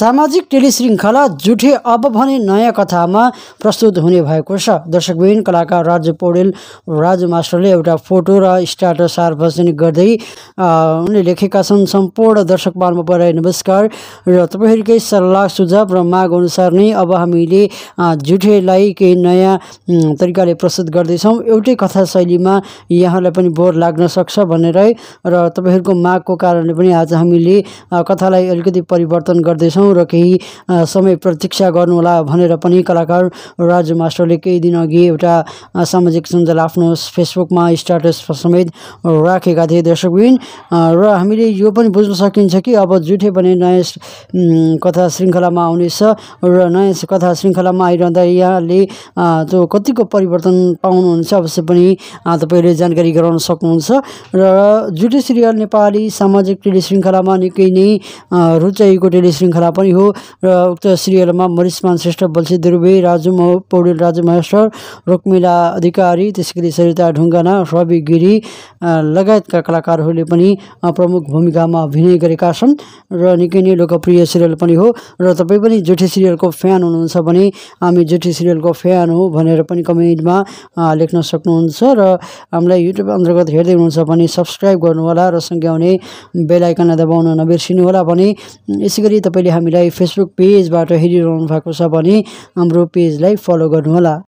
सामाजिक टेलिश्रृङ्खला जुठे अब भने नयाँ कथामा प्रस्तुत हुने भएको छ। दर्शकबिन कलाकार राजु पौडेल राजु मास्टरले एउटा फोटो र स्ट्याटस सार्वजनिक गर्दै उनले लेखेका छन्, सम्पूर्ण दर्शक महानुभावलाई नमस्कार र तपाईँहरूकै सल्लाह सुझाव र माग अनुसार नै अब हामीले जुठेलाई केही नयाँ तरिकाले प्रस्तुत गर्दैछौँ। एउटै कथा शैलीमा यहाँलाई पनि बोर लाग्न सक्छ भनेर र तपाईँहरूको मागको कारणले पनि आज हामीले कथालाई अलिकति परिवर्तन गर्दैछौँ र केही समय प्रतीक्षा गर्नुहोला भनेर पनि कलाकार राजु मास्टरले केही दिन अघि एउटा सामाजिक सञ्जाल आफ्नो फेसबुकमा स्ट्याटस समेत राखेका थिए दर्शकबिन। र हामीले यो पनि बुझ्न सकिन्छ कि अब जुठे भने नयाँ कथा श्रृङ्खलामा आउनेछ र नयाँ कथा श्रृङ्खलामा आइरहँदा यहाँले त्यो कतिको परिवर्तन पाउनुहुन्छ अवश्य पनि तपाईँले जानकारी गराउन सक्नुहुन्छ। र जुठे सिरियल नेपाली सामाजिक टेलिश्रृङ्खलामा निकै नै रुचाइएको टेलिश्रृङ्खला पनि हो र उक्त सिरियलमा मरिसमान श्रेष्ठ, बल्छी दुर्वे, राजु पौडेल, राजु मास्टर, रुक्मिला अधिकारी, त्यसैगरी सरिता ढुङ्गाना, रवि गिरी लगायतका कलाकारहरूले पनि प्रमुख भूमिकामा अभिनय गरेका छन् र निकै नै लोकप्रिय सिरियल पनि हो। र तपाईँ पनि जुठे सिरियलको फ्यान हुनुहुन्छ भने हामी जुठे सिरियलको फ्यान हो भनेर पनि कमेन्टमा लेख्न सक्नुहुन्छ र हामीलाई युट्युब अन्तर्गत हेर्दै हुनुहुन्छ भने सब्सक्राइब गर्नुहोला र सँगै आउने बेल आइकन दबाउन नबिर्सिनुहोला भने यसै गरी तपाईँले हामीलाई फेसबुक पेजबाट हेरिरहनु भएको छ भने हाम्रो पेजलाई फलो गर्नुहोला।